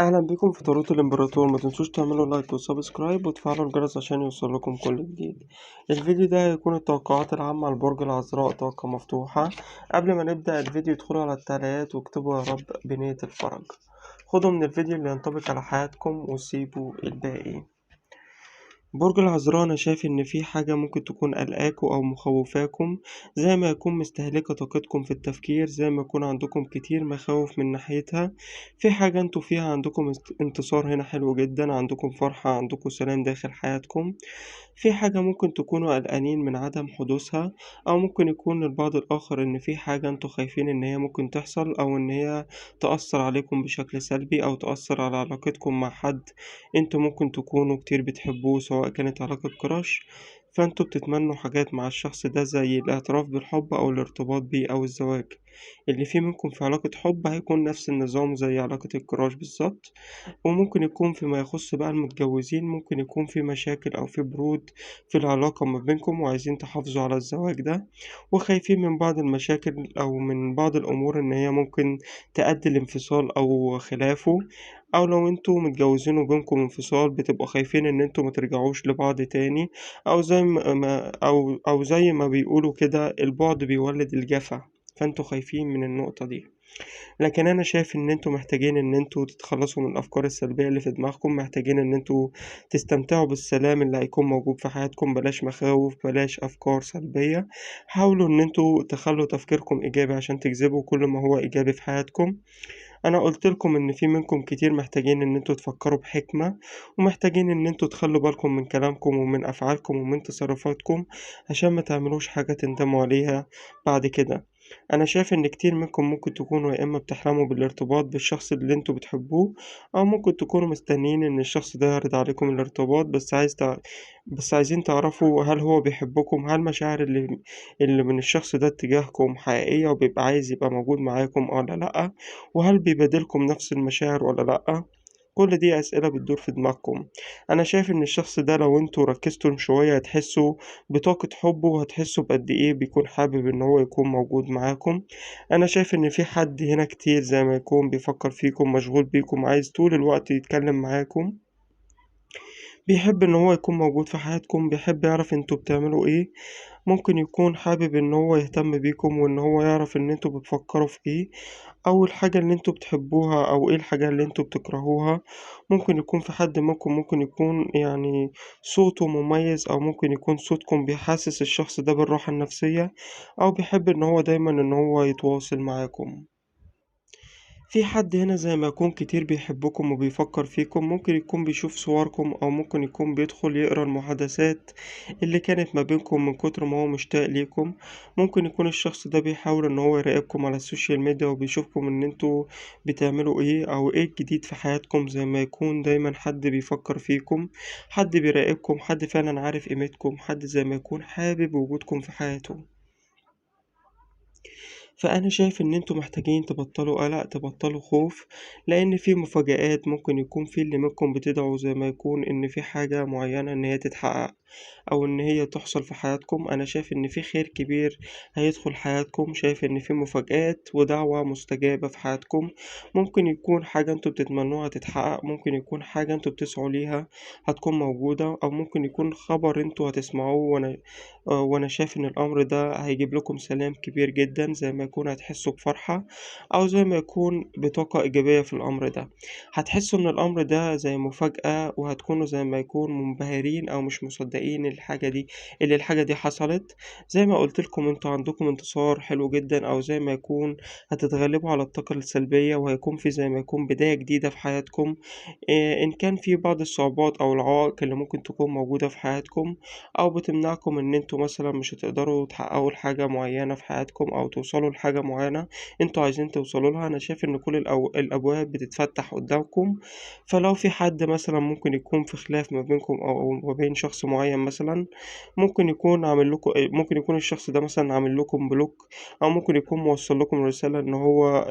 اهلا بكم في طاروت الامبراطور. ما تنسوش تعملوا like و subscribe وتفعلوا الجرس عشان يوصلكم كل جديد. الفيديو ده هيكون التوقعات العامة لبرج العذراء، طاقة مفتوحة. قبل ما نبدأ الفيديو ادخلوا على التعليقات واكتبوا يا رب بنية الفرج. خدوا من الفيديو اللي ينطبق على حياتكم وسيبوا الباقي. برج العذراء انا شايف ان في حاجة ممكن تكون قلقاكوا او مخوفاكم، زي ما يكون مستهلكة طاقتكم في التفكير، زي ما يكون عندكم كتير مخاوف من ناحيتها. في حاجة انتوا فيها عندكم انتصار هنا حلو جدا، عندكم فرحة، عندكم سلام داخل حياتكم. في حاجة ممكن تكونوا قلقانين من عدم حدوثها، او ممكن يكون البعض الاخر ان في حاجة انتوا خايفين ان هي ممكن تحصل، او ان هي تأثر عليكم بشكل سلبي، او تأثر على علاقتكم مع حد انتوا ممكن تكونوا كتير بتحبوه، سواء كانت علاقة كراش. فانتوا بتتمنوا حاجات مع الشخص ده زي الاعتراف بالحب او الارتباط بيه او الزواج. اللي فيه منكم في علاقة حب هيكون نفس النظام زي علاقة الكراش بالظبط. وممكن يكون فيما يخص بقى المتجوزين، ممكن يكون في مشاكل او في برود في العلاقة ما بينكم، وعايزين تحافظوا على الزواج ده، وخايفين من بعض المشاكل او من بعض الامور ان هي ممكن تؤدي لانفصال او خلافه. او لو انتوا متجوزين وبينكم انفصال بتبقوا خايفين ان انتوا ما ترجعوش لبعض تاني، او زي ما او زي ما بيقولوا كده البعد بيولد الجفا، فانتوا خايفين من النقطة دي. لكن انا شايف ان انتوا محتاجين ان انتوا تتخلصوا من الافكار السلبية اللي في دماغكم، محتاجين ان انتوا تستمتعوا بالسلام اللي هيكون موجود في حياتكم. بلاش مخاوف، بلاش افكار سلبية، حاولوا ان انتوا تخلوا تفكيركم ايجابي عشان تجذبوا كل ما هو ايجابي في حياتكم. انا قلت لكم ان في منكم كتير محتاجين ان انتوا تفكروا بحكمة، ومحتاجين ان انتوا تخلوا بالكم من كلامكم ومن افعالكم ومن تصرفاتكم عشان ما تعملوش حاجة تندموا عليها بعد كده. انا شايف ان كتير منكم ممكن تكونوا يا اما بتحلموا بالارتباط بالشخص اللي انتوا بتحبوه، او ممكن تكونوا مستنيين ان الشخص ده يعرض عليكم الارتباط، بس عايزين تعرفوا هل هو بيحبكم، هل المشاعر اللي من الشخص ده اتجاهكم حقيقية وبيبقى عايز يبقى موجود معاكم ولا لأ، وهل بيبادلكم نفس المشاعر ولا لأ. كل دي أسئلة بتدور في دماغكم. أنا شايف إن الشخص ده لو انتوا ركزتوا شوية هتحسوا بطاقة حبه، وهتحسوا بقد إيه بيكون حابب إن هو يكون موجود معاكم. أنا شايف إن في حد هنا كتير زي ما يكون بيفكر فيكم، مشغول بيكم، عايز طول الوقت يتكلم معاكم، بيحب إن هو يكون موجود في حياتكم، بيحب يعرف انتوا بتعملوا إيه. ممكن يكون حابب إن هو يهتم بيكم، وإن هو يعرف إن انتوا بتفكروا في إيه، أو الحاجة اللي انتوا بتحبوها، أو إيه الحاجة اللي انتوا بتكرهوها. ممكن يكون في حد منكم ممكن يكون يعني صوته مميز، أو ممكن يكون صوتكم بيحسس الشخص ده بالراحة النفسية، أو بيحب إن هو دايما إن هو يتواصل معاكم. في حد هنا زي ما يكون كتير بيحبكم وبيفكر فيكم، ممكن يكون بيشوف صوركم، او ممكن يكون بيدخل يقرا المحادثات اللي كانت ما بينكم من كتر ما هو مشتاق ليكم. ممكن يكون الشخص ده بيحاول ان هو يراقبكم على ال social media، وبيشوفكم ان انتوا بتعملوا ايه او ايه الجديد في حياتكم. زي ما يكون دايما حد بيفكر فيكم، حد بيراقبكم، حد فعلا عارف قيمتكم، حد زي ما يكون حابب وجودكم في حياته. فأنا شايف إن انتوا محتاجين تبطلوا قلق، تبطلوا خوف، لأن في مفاجآت. ممكن يكون في اللي منكم بتدعوا زي ما يكون إن في حاجة معينة إن هي تتحقق أو إن هي تحصل في حياتكم. أنا شايف إن في خير كبير هيدخل حياتكم، شايف إن في مفاجآت ودعوة مستجابة في حياتكم. ممكن يكون حاجة انتوا بتتمنوها تتحقق، ممكن يكون حاجة انتوا بتسعوا ليها هتكون موجودة، أو ممكن يكون خبر انتوا هتسمعوه. وأنا شايف إن الأمر ده هيجيب لكم سلام كبير جدا، زي ما يكون هتحسوا بفرحة، أو زي ما يكون بطاقة إيجابية في الأمر ده. هتحسوا إن الأمر ده زي مفاجأة، وهتكونوا زي ما يكون منبهرين أو مش مصدقين الحاجة دي اللي الحاجة دي حصلت. زي ما قلت لكم انتوا عندكم انتصار حلو جدا، أو زي ما يكون هتتغلبوا على الطاقة السلبية، وهيكون في زي ما يكون بداية جديدة في حياتكم. إن كان في بعض الصعوبات أو العوائق اللي ممكن تكون موجودة في حياتكم، أو بتمنعكم إن انتوا مثلا مش هتقدروا تحققوا لحاجة معينة في حياتكم، أو توصلوا لحاجة معينة انتوا عايزين توصلوا لها، أنا شايف إن كل الأبواب بتتفتح قدامكم. فلو في حد مثلا ممكن يكون في خلاف ما بينكم أو ما بين شخص معين معين مثلا. ممكن يكون عامل لكم، ممكن يكون الشخص ده مثلا عامل لكم block، أو ممكن يكون موصل لكم رسالة إن هو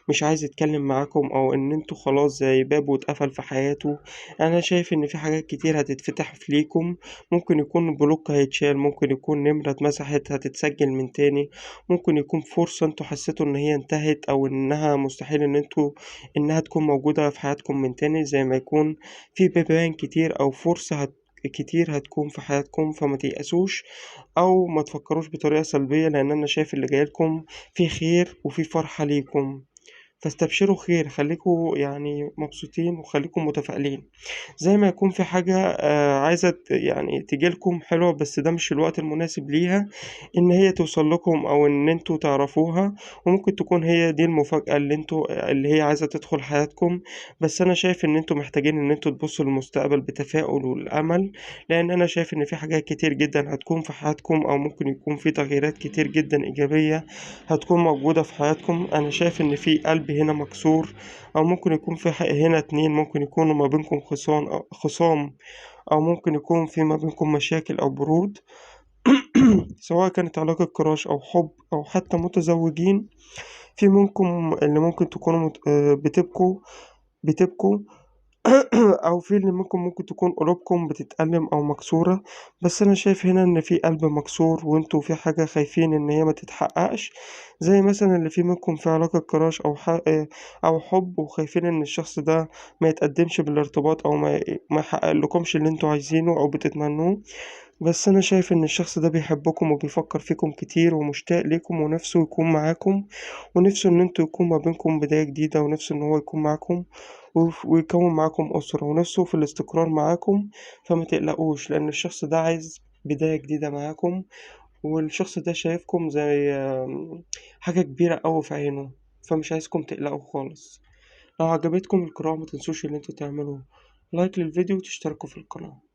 مش عايز يتكلم معاكم، أو إن انتوا خلاص زي بابه اتقفل في حياته. أنا شايف إن في حاجات كتير هتتفتح ليكم، ممكن يكون block هيتشال، ممكن يكون نمرة اتمسحت هتتسجل من تاني، ممكن يكون فرصة انتوا حسيتوا إن هي انتهت أو إنها مستحيل إن انتوا إنها تكون موجودة في حياتكم من تاني، زي ما يكون في بيبان كتير أو فرصة كتير هتكون في حياتكم. فما تيأسوش أو ما تفكروش بطريقة سلبية، لأن أنا شايف اللي جايلكم في خير وفي فرحة ليكم، فاستبشروا خير، خليكوا يعني مبسوطين وخليكوا متفائلين. زي ما يكون في حاجة عايزة يعني تجيلكم حلوة، بس ده مش الوقت المناسب ليها إن هي توصل لكم أو إن انتوا تعرفوها، وممكن تكون هي دي المفاجأة اللي هي عايزة تدخل حياتكم. بس أنا شايف إن انتوا محتاجين إن انتوا تبصوا للمستقبل بتفاؤل والأمل، لأن أنا شايف إن في حاجات كتير جدا هتكون في حياتكم، أو ممكن يكون في تغييرات كتير جدا إيجابية هتكون موجودة في حياتكم. أنا شايف إن في قلب هنا مكسور، أو ممكن يكون في هنا اتنين ممكن يكونوا ما بينكم خصام، أو ممكن يكون في ما بينكم مشاكل أو برود سواء كانت علاقة كراش أو حب أو حتى متزوجين. في منكم اللي ممكن تكونوا بتبكوا أو في اللي منكم ممكن تكون قلوبكم بتتألم أو مكسورة. بس أنا شايف هنا إن في قلب مكسور، وانتوا في حاجة خايفين إن هي ما تتحققش، زي مثلا اللي في منكم في علاقة كراش أو حب، وخايفين إن الشخص ده ما يتقدمش بالارتباط أو ما يحقق لكمش اللي انتوا عايزينه أو بتتمنوه. بس أنا شايف إن الشخص ده بيحبكم وبيفكر فيكم كتير ومشتاق ليكم، ونفسه يكون معاكم، ونفسه إن انتوا يكون ما بينكم بداية جديدة، ونفسه إن هو يكون معاكم ويكون معاكم أسرة، ونفسه في الاستقرار معاكم. فما تقلقوش، لأن الشخص ده عايز بداية جديدة معاكم، والشخص ده شايفكم زي حاجة كبيرة أوي في عينه، فمش عايزكم تقلقوا خالص. لو عجبتكم القراءة ما تنسوش إن انتوا تعملوا لايك للفيديو وتشتركوا في القناة.